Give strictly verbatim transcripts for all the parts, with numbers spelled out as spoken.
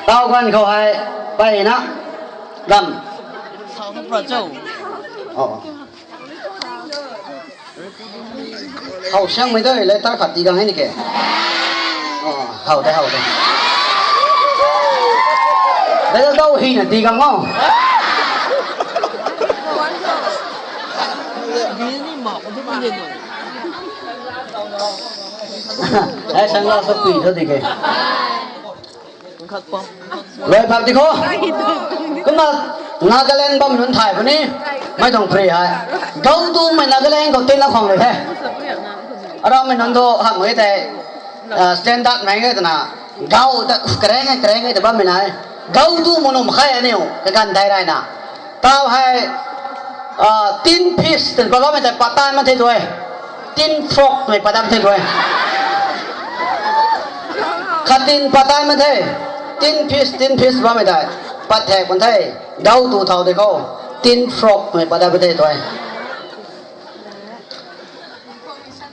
Tau ganv khou hei, mpeyna, ram. Oh. How siangmei dei, letter khat tii gang e ni ke. Oh, how de, how de. Letter dau hina tii gang o. Ai sang la sa pui tho di ke. Loi bak di kho. Kumna Nagaland bam nunc thay puni. Mei tuang pri hei. Gau tumei Nagaland khou tina khwang le the. Aramei nunc thu hamh e tei, ah, standard mei nge twna. Gau ta kareng e, kareng e ta bammei nai. Gau tu mo num khai aniu kaganv thei rayna. Tau hei, ah, tin piece twna pat bammei tei pat tan mak the tu e. Tin frock mei pat dam the tu e. Khat tin pat tan mak the. Tin piece, tin piece bammei tei pat thek pan the. Gau tu thau de khou. Tin frock mei pat dam the tu e.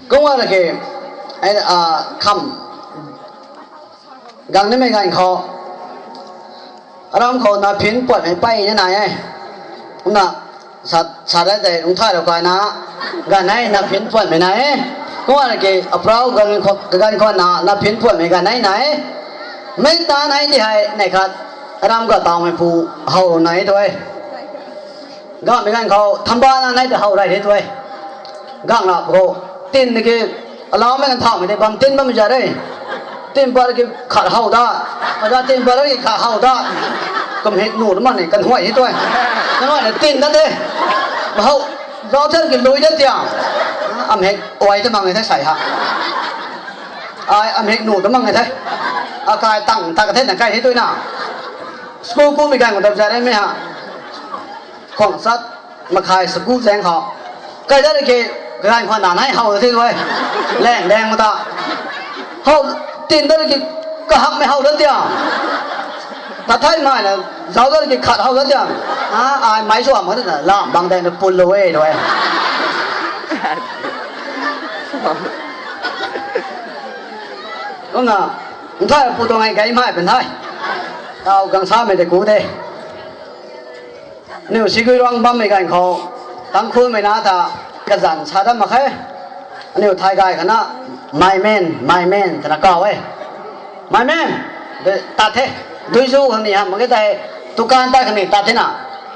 Kumna ke, ai, ah, kham gang nimei ganv khou, aram khou na phin puatmei pey ni nai e. Kumna sa, sa dai tei lungcthaylou kaina, ganv hei na phin puatmei nai e. Kumna ke, aprau ganv khou, ganv khou na, na phin puatmei ganv hei nai e. Mei ta nai ti hei, nei khat, aram kha tawmei pu, how nai tu e. Ganhmei ganv khou thambana nai ta how rey the tu e. Ganhna khou, tin ki, alaumei kan thaumei tei bam tin bammei za re. Tin pat ki khat how da, ada tin pat ki khat how da. Kum hei nu na man ni kan huay the tu e. Na man ni tin dat the. How, zauc thel ki lui dat tia. Am hei uay ta mang e the sai ha. Ai, am hei nu ta mang e the. Akai tang ta ka the na kai the tu na. School kumei ganv khou dap za re mei ha. Khwang sat, makhai school zaeng khou. Kai dat ki, kaganv khou na nai how the tu e. Leng leng ma ta. How, tin dat ki, kahakmei how dat tia. Ta thay mai na, zauc dat ki khat how dat tia. A, ai, mei sua ma ta na, lam bang dai na pun lou e, tu e. Kumna, nthai pu tuang ai gay mai pan the. Tau gang samei tei ku de. Aniu Siguiluang bammei ganv khou, Tangkhulmei na ta kazanc sa dat mak khe. Aniu thai gay khana, my man, my man, twna kaw e. My man, de tat the, dui zu khang ni hamh mak ge tei, dukan tat khang ni tat the na.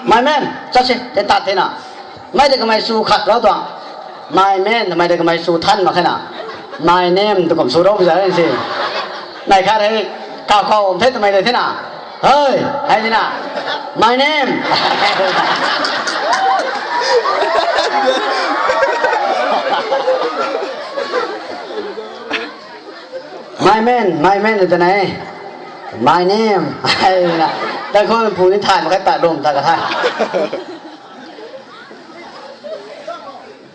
My man, chat se, tei tat the na. Mei tei kamei chu khat rau tuang. My man, twmei tei kamei chu than mak khe na. My name, tw kum chu rau pu za e si. Nei khat hei, kaw kaw the twmei le the na. Hei, hei di na. My name. My man, my man twna e. My name. Hei di na. Tangkhul pu ni thay mak khe ta lum ta ka the.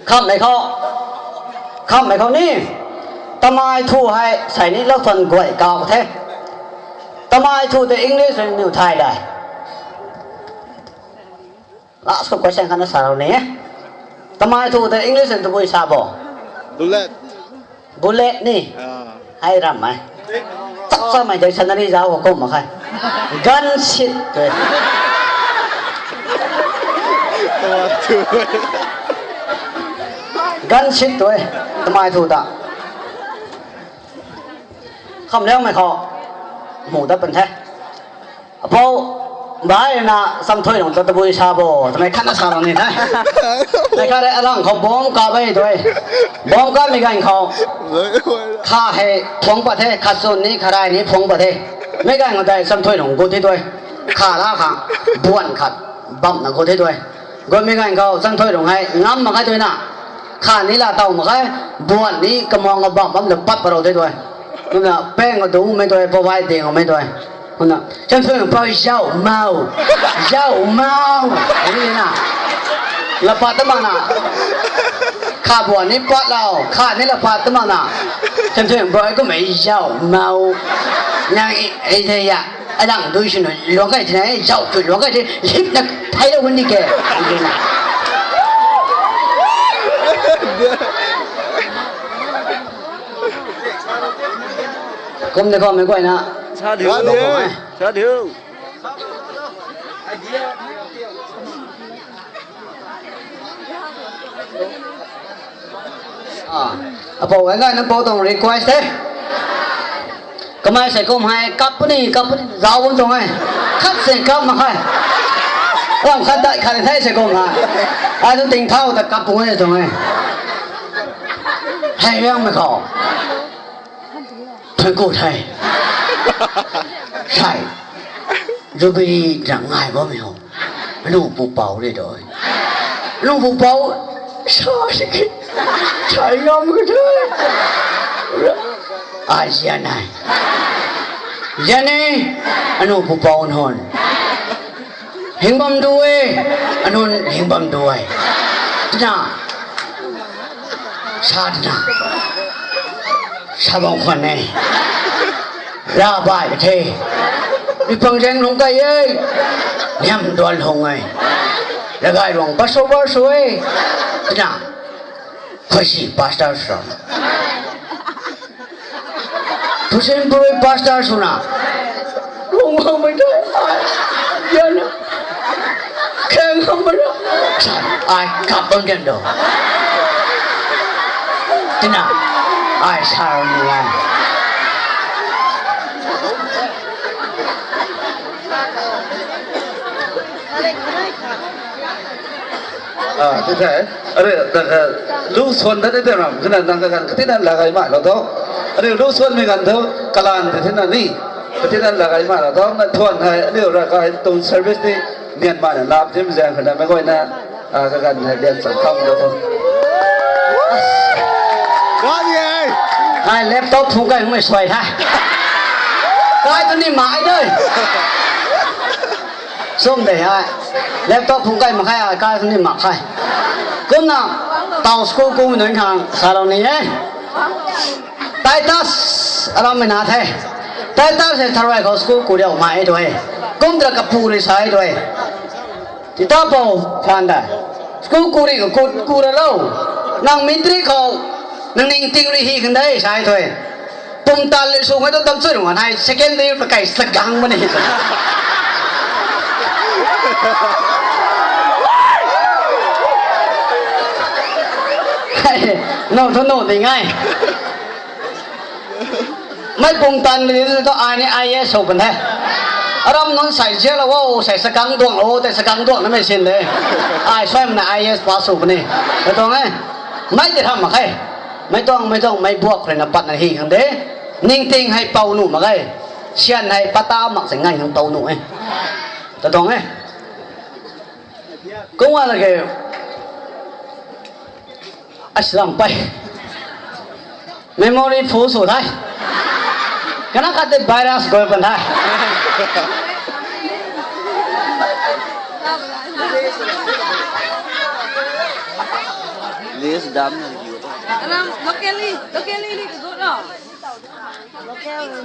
Khamhmei khou, khamhmei khou ni, tamei thu hei sei ni lou thuan guay kaw the. Tamei thu tei English rui niw thay dai. Last khou question khatna sa lou ni. Tamei thu tei English rui tabui sa bo. Bullet ni. Hei ram e. Chak chamei dictionary zauc khou kum mak khe. Gun shit tu e. Gun shit tu e. Tamei thu ta. Khamliangmei khou. Mu dat pan the. Apou, bai na samthui nung ta tabui sa bo, twmei khatna sa lou ni the. Nei khat rei alang khou bomb kap e tu e. Bomb kapmei ganv khou. Kha hei phuang pat the, khat chun ni, khat rey ni phuang pat the. Mei ganv khou tei samthui nung gut the tu e. Kha la khang, buan khat, bamna gut the tu e. Gutmei ganv khou, samthui nung hei, ngam mak khe tu na. Kha ni la taw mak khe, buan ni kamang kabam bam ta pat parou the tu e. Kumna, peng adungmei tu e, pavai dinghmei tu e. Kumna, samthui nung pau zauh mau, zauh mau. Ni na. La pat ta mak na. Kha buan ni pat lou, kha ni la pat ta mak na. Samthui nung pau kummei zauh mau. Nang e, e, e, ya. Adang dui swna luang kai thina e, zauh chu luang kai the, hipna theilou ni ke. Kum de khou mei guayna. Sa di. Sadhu. Ah, apou ganv ganv na pou tuang request e. Kamei sei kum hei kap puni, kap puni, zauc bam tuang e. Khat sei kap mak khe. Lam khat dai khat the sei kum ha. Ai tu ting thau ta kap puni tuang e. Hei riang mei khou. Thank you the. Sai. Jubilee rang ngai bammei ho. Anu pupouc ri doi. Anu pupouc. Sa si ki. Sai ngam ki the. Ai zian nai. Zian e. Anu pupouc nunc. Hing bam du e. Anunc hing bam du e. Twna. Sa twna. Sa bam khwan e. Ra bai ka the. Ripang zaeng lung kai e. Niam duan lung e. Lagai ruang pastor sw e. Twna. Khoisi pastor sw. Thusin purui pastor swna. Lung hang mei the. Yan. Kheng hang mei the. Ai kap bam dian do. Twna. Ai sa ni ngan. Ah, tu the. Are, da, da, lu swan da de de ram, kana nang kaganv katina lagai ma lo tho. Are, lu swan mei ganv tho, kalan de tina ni. Katina lagai ma lo tho, na thuan hai, are, ra kai tuang service ni, Myanmar na lap jim zang kana mei guay na, ah, kaganv hai lian chan kam lo tho. Kani e. Hai laptop phung kai mei suai tha. Kai tu ni mai de. Sum de hai. Laptop phung kai mak khe, ai kai khang ni mak khe. Kumna, tau school kum nunc khang salou ni e. Titus, aram mei na the. Titus hei tharuai khou school ku riau mai tu e. Kum tra kapu rui sai tu e. Tita pou khan da. School ku ri ku, ku ra lo. Nang matric khou, nang ningting rui hi khan de sai tu e. Pumtan le sw ngai tu tam chun wan hai secondary pa kai sagang mani. Nang thu nang ding ngai. Mei pumtan le tu ai ni I A S sw kan the. Aram nunc sai ziak lo, sai sagang duang lo, tei sagang duang na mei sin de. Ai suai mana I A S pass sw kan e. Ka tuang e. Mei ti tham mak khe. Mei tuang, mei tuang, mei buak khou rui na pat na hi khang de. Ningting hei pou nuh mak ge. Syan hei pata mak se ngai hang tou nuh e. Ta tuang e. Kung wa lage. Aslam pai. Memory full sw the. Kana khat tei virus goi pan the. List dam na review. Alam locally, locally ni ka go no. Locally,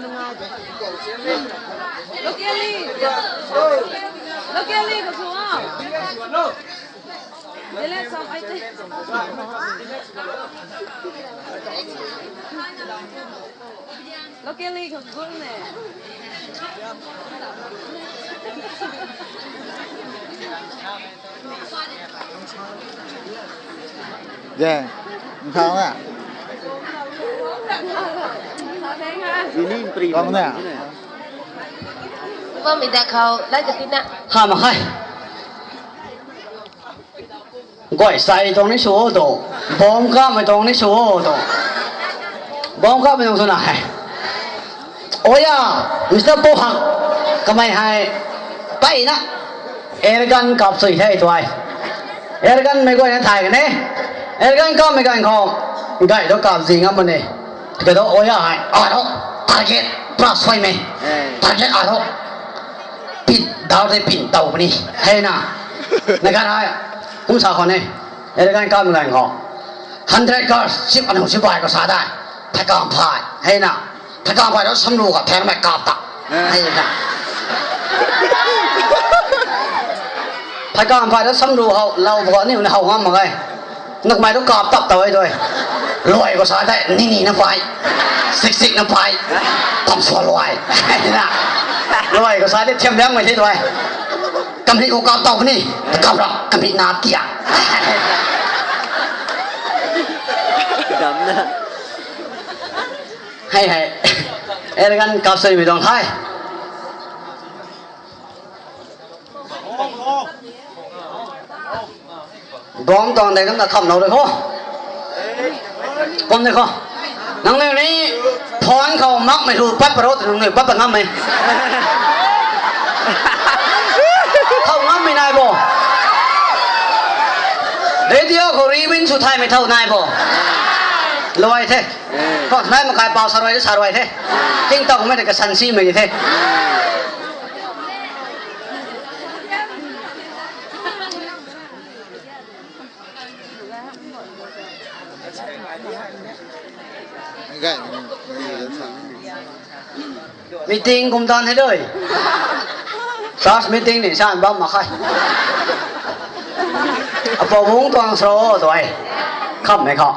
locally ka go. Dele sam ai te. Locally ka go ne. Ye, nthau na. Kong na. Bam i dak khou, lai ka tina. Ha ma hai. Guay sai tuang ni sw o tu. Bom kamei tuang ni sw o tu. Bom kamei tuang sw na hei. Oya, Mister Pohak, kamei hei, pai na, airgun kap sui the tuai. Airgun mei guay na thay kan e. Airgun kapmei ganv khou, gay tu kap zi ngam mani. Kado oya hei, aro, target, pra suai mei. Target aro. Pin, dau tei pin taw puni. Hei na. Na gan hei, kum sa khou ni. Airgun kapmei ganv khou. Hundred cars, sip anung sipai khou sa dai. Thakam phai. Hei na. Thakam phai rou samru khou thermei kap ta. Hei na. Thakam phai rou samru hou, lau bou ni hou ngam mak e. Nakmei tu kap tap tau e tu e. Luai khou sa dai, nini na pai. Sik sik na pai. Tam sua luai. Hei na. Luai khou sa di thiam liangmei the tuai. Kamni khou kap tau ni. Kap ra, kamni na kia. Dam na. Hei hei. Ergan kap suimei tuang the. Bom tuang dei kumna kham lou de kho. Kum de kho. Nang ni ni phone khou makmei hu pat paro tu nang ni pat pa ngammei. Thau ngammei nai bo. Radio khou ribin sw thaymei thau nai bo. Luai the. Khou nai makai pau sa ruai, sa ruai the. Ting tau mei de kasan simei the. Meeting kum dan he doi. Church meeting ni san bam mak khe. Apou bung tuang sro tuai. Khammei khou.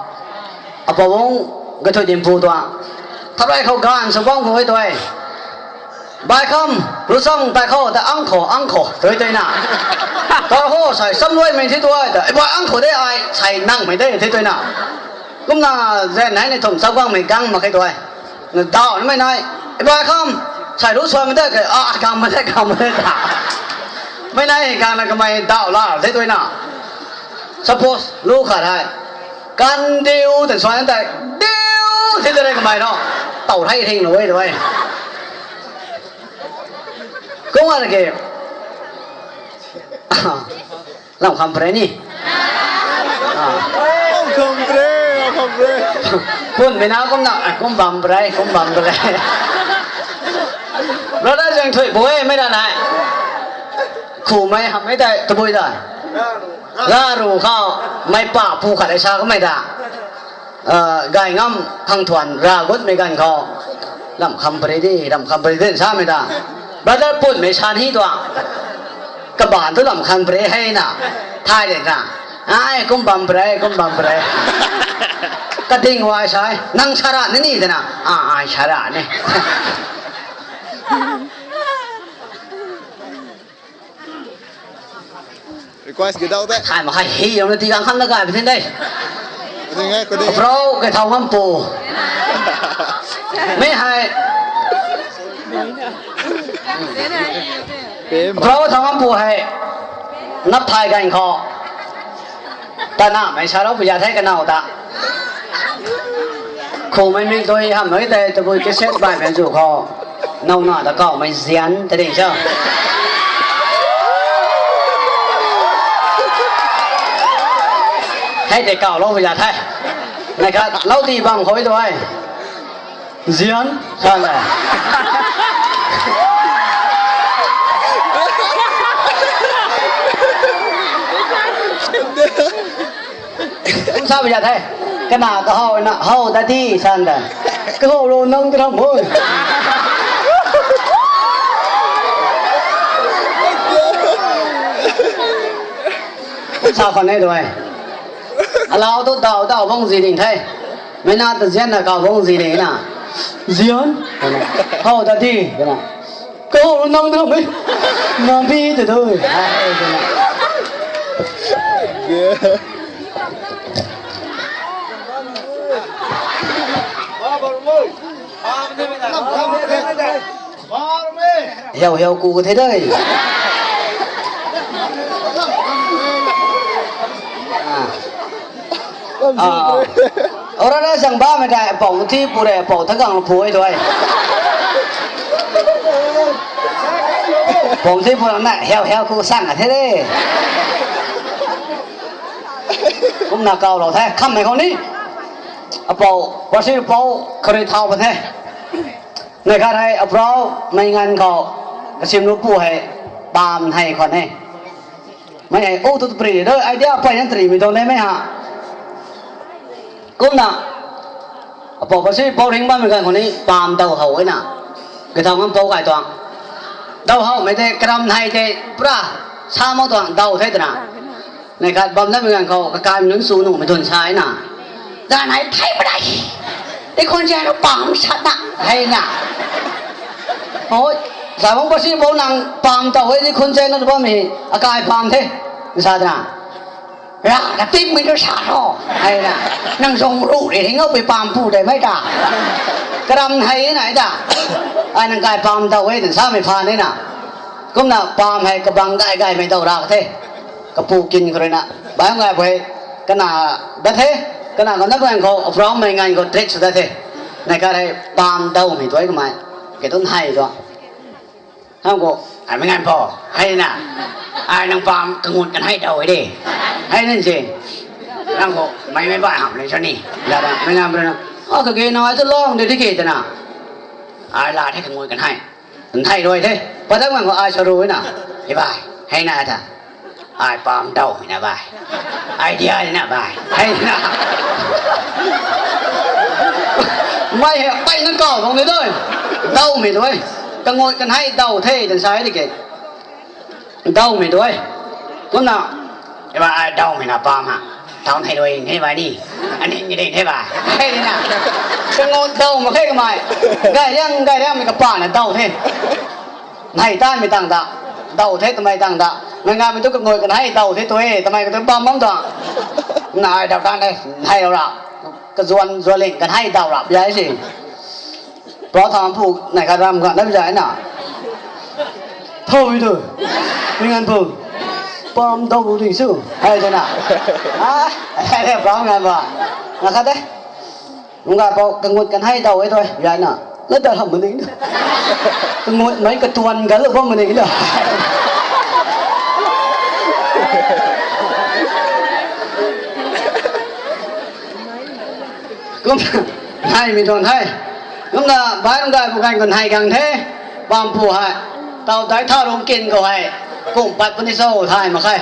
Apou bung kathui dinpu tuang. Tharai khou gan sw bam khou e tuai. Bai kham, ruchang tai khou, ta ang khou, ang khou, tui tuina. Ta ho sai, samluaimei the tuai, ta, e bai ang khou de ai, sai nangmei de, the tuina. Kumna, zen nai ni thum, sa guangmei gang mak khe tuai. Na dau, na mei nai, e bai kham, sai ru suan mei de, ke, a, gang mei de, gang mei de, ta. Mei nai, gang na kamei dau la, the tuina. Suppose, lu khat hei. Kan diu, tan suan tei, diu, the tuina kamei no. Tau thei thing lo, e tuai. Kum a ke. Lam kham pre ni. Lam kham pre, lam kham pre. Pun mei na kum na, kum bam pre, kum bam pre. Brother Zangthui bui mei ra nai. Khumei hammei dai, tabui dai. Ra ru khou, mei pa pu khat ai sa kamei da. Ah, gay ngam khang thuan ra gutmei ganv khou. Lam kham pre di, lam kham pre di samei da. Brother Pun mei san hi tuang. Kabaanc tu lam kham pre hei na. Thay de na. Ai, kum bam pre, kum bam pre. Kading wai sai, nang sara ni ni de na. Ah, ai sara ni. Request ki dau te. Hai ma hai hi yong na ti gang kham na gay pin de. Kading hai, kading hai. Bro, ke thau ngam pu. Mei hai. Pe ma. Bro, thau ngam pu hai. Nap thai gan khou. Ta na mei sa lou pu ya thei kanau ta. Khumei mei dui hammei tei tabui cassette bai mei zu khou. Nau na ta kau mei zian ta ding cho. Hei tei kau lou pu ya thei. Nai khat lou ti bam khou e tuai. Zian, sa le. Kum sa pu ya the. Kana kahou na, hou ta di, san da. Kahou lo nang ta ram hoi. Kum sa khou nei tuai. Alau tu dau dau bang zi ding the. Mei na ta zian na kau bang zi ding na. Zian. Hou ta di, na. Kahou nang ta mei. Nang bi ta dui. Ai, na. Hiau hiau ku the dei. Ah. Ah. Ora na zang ba mei dai, pau ti pu re, pau ta gang pu e tuai. Pau ti pu na hiau hiau ku sang a the de. Kumna kau lou the, kham mei khou ni. Apou, pasi pau, khari thau pa the. Nai khat hei, aprau, mei nganv khou, kasim lu pu hei, pam hei khwan e. Mei hei, o tu pri, do idea pai nan tri mi do ne mei ha. Kumna, apou pasi pau ring bam mei ganv khou ni, pam dau hou e na. Kathau ngam pau kai tuang. Dau hou mei tei, karam hei tei, pura, sa mau tuang, dau the twna. Nai khat bam na mei ganv khou, kakai mei nunc su nuh mei dun sa e na. Dan hei thei padai. Ei khwan zian rui pam sat na. Hei na. Oi. Sa bang pasi bo nang pam tau e di khun chen na bam hi akai pam the. Sa dana. Ra, ka tik mi tu sa tho. Ai na. Nang zong ru ri ri ngau pi pam pu de mai ta. Karam hai na ai ta. Ai nang kai pam tau e din sa mi pha ni na. Kumna pam hai kabang gai gai mai dau ra the. Kapu kin khou rui na. Bai ngai pu hei. Kana da the. Kana kana bang khou. Apram mai ngan khou trick su da the. Nai ka hei pam dau mi tu ai kamai. Ke tun hai tu. Hang ko, ai mei ngan po, hei na. Ai nang pam kangut kan hei dau de. Hei nan si. Nang ko, mei mei bai ham le sani. Da da, mei ngan bro na. A ka ge na ai tu long de di ke ta na. Ai la the kangut kan hei. Kan hei rui the. Pa dang ngan ko ai sa rui na. Hei bai, hei na ta. Ai pam dau mi na bai. Idea ni na bai. Hei na. Mai hei pai na kau bang ni doi. Dau mi doi. Kangut kan hei dau the dan sa di ke. Dau mi doi. Kumna. Eba ai dau mi na pam ha. Tau hei doi ni bai ni. Ani ni de ni bai. Hei na. Kangut dau ma khe kamai. Gai riang gai riang mi ka pa na dau the. Nai tan mi tang da. Dau the tamei tang da. Ngai ngamei tu kangut kan hei dau the tu e. Tamei ka tu bam bam ta. Nai dau tan de. Hei ra. Kazuan zuan ling kan hei dau ra bia si. Pro tham pu nai ka ram ka na bia na. Thou mi tu. Mi ngan pu. Pam dau bu ding su. Hei de na. Ah, hei de pam ngan ba. Na ka de. Nunga pau kangut kan hei dau e tu. Bia na. La da ham maning. Kangut mai katuan gal bam maning da. Kum hai mi tuan hai. Kumna bai nunga pu kan kan hai gang the. Pam pu hai. Tau dai tha rung kin ko hai. Kum pat puni so thai ma khai.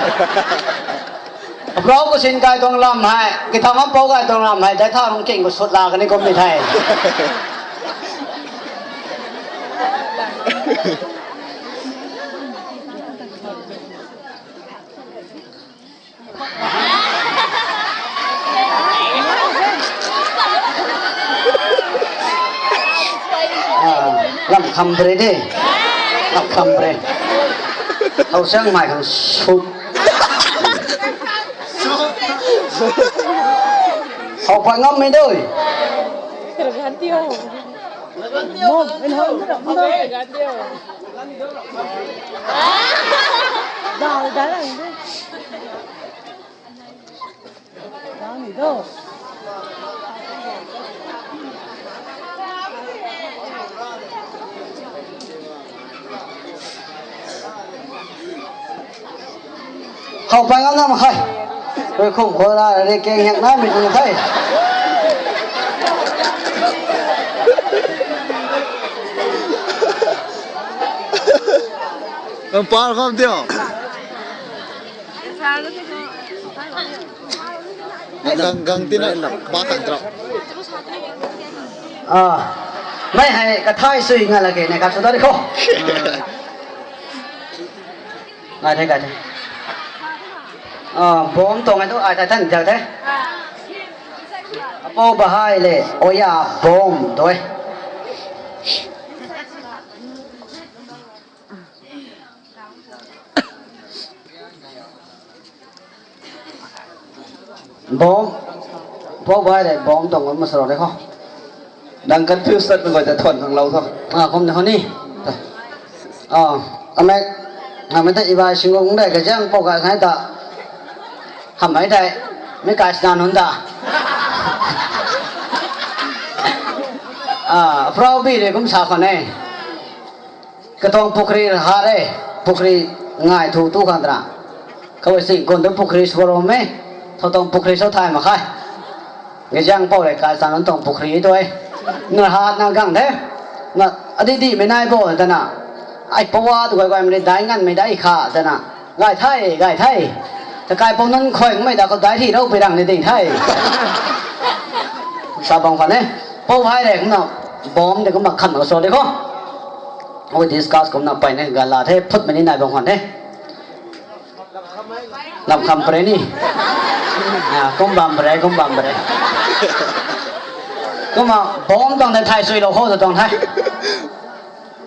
Apro ko sin kai tuang lam hai. Kitham am pau kai tuang lam hai. Dai tha rung kin ko sut la kani kum ni thai. Ah, lam kham bre de. Lam kham bre. Hau sang mai khang sut. Hau pa ngam mai doi. Mom, in hon. Dal, dal, dal. Hau pai ngam na mak khe. Rui khum khou la rui keng hiak na mi tu the. Nang par kham tio. Gang, gang tina pa kan trap. Ah, mei hei kathai sui nga lage ne ka chu da ri kho. Ngai the, ngai the. Ah, bom tuang ai tu ai thai than jak the. Apou bahai le, oya bom tu e. Bom. Bom bai de, bom tuang masarau de kho. Nang confuse tat nang goi ta thuan khang lou tho. Ah, kum de kho ni. Ah, amek. Hamei ta ibai singong de ka jang pou ka ngai ta. Hamei de. Mi kai sna nun ta. Ah, proud bi de kum sa kho ne. Katuang pukhri ha re, pukhri ngai thu tu khang tana. Khou sing kun tu pukhri sw rom e, thow tuang pukhri sw thai mak khe. Nge jang pou re kai sang tuang pukhri tu e. Na hat na gang the. Na adi di mei nai bo tana. Ai pawa tu goi goi mei dai ngan mei dai kha tana. Gai thai, gai thai. Ta kai pou nunc khoi mei da khou dai thi rou pi rang ni ding thai. Sa bang khan e. Pou hai re kumna bom de kumna khan lo so de kho. Oi discuss kumna pai ne gala the phut mei ni nai bang khan the. Lam kham pre ni. Ah, kum bam pre, kum bam pre. Kumna bom tuang de thai sui lo kho tuang thai.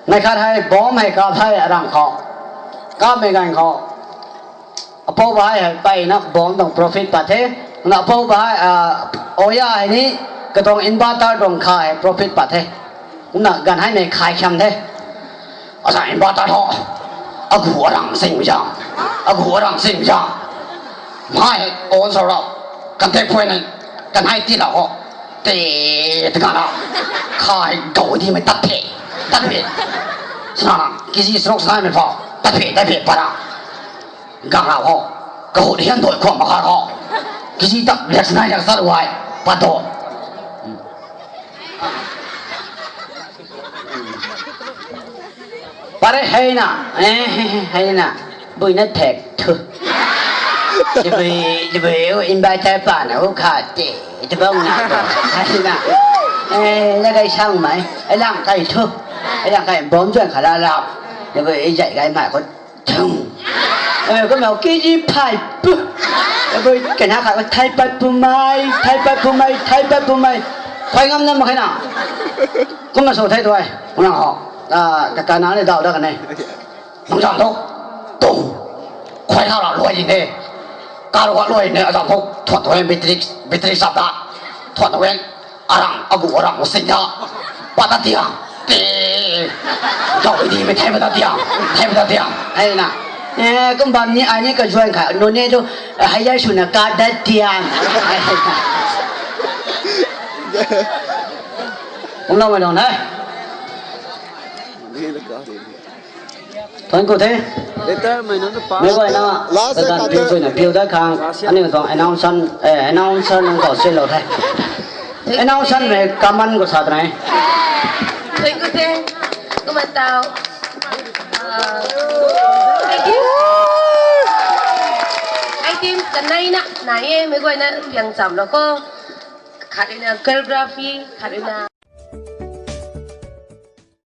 Neih khat hei bomb hei kap hei arang khou, kapmei ganv khou, apou bahai hei peyna bomb tuang profit pat the. Na apou bahai, ah, oya hei ni, katuang inverter tuang kha hei profit pat the. Na ganv hei mei khai kham the. Asa inverter tho. Agu arang sing zang. Agu arang sing zang. Mei hei on sou rau. Kan the phuai nei. Kan hei ti la ho. Te, te kan la. Kha hei dou di mei tat the. Tat the. Sana na, kiji srok sana mei pho. Tat the, tat the, para. Gang rau ho. Kahut hian doi khwang mak khat ho. Kiji tak riak sanai riak sat uai. Pat do. Pare hei na. Eh, hei na. Bui na thek thu. Jibui, jibui, u inverter pa na, u kha te. Te bang na. Hei na. Eh, na kai sang mai. Ai lang kai thu. Ai lang kai bom chuan kha la lau. Jibui, i zai kai mai khou. Thung. Eh, kum nau kiji phai pu. Eh, bui, kena kha, thai pat pu mai, thai pat pu mai, thai pat pu mai. Phai ngam na mak khe na. Kum na sw thei tuai. Kum na ho. Ah, ka, ka na ni dau da ka ne. Nang zam tho. Tung. Khuai ha la luai ni ne. Ka luai luai ne, a zam tho. Thuan tho, battery, battery sap da. Thuan tho. Arang, agu arang, sing da. Pat ta tiang. Te. Dou di mei thei pat ta tiang. Thei pat ta tiang. Hei na. Eh, kum bam ni, ai ni ka zuan kha. Nunc ni tu, eh, hei yai sw na ka dat tiang. Kum lou mei nunc hei. Thuan ku the. Later, mei nunc tu pa. Meic guayna, last kaganv piu suina piu dat khang, aniu tuang announcer, eh, announcer nunc khou silou the. Announcer mei kaman khou sa tei. Thuan ku the. Kumna tau. Ah, item, item kanei na, nai e, meic guayna piang chamlou kho. Khat ruina choreography, khat ruina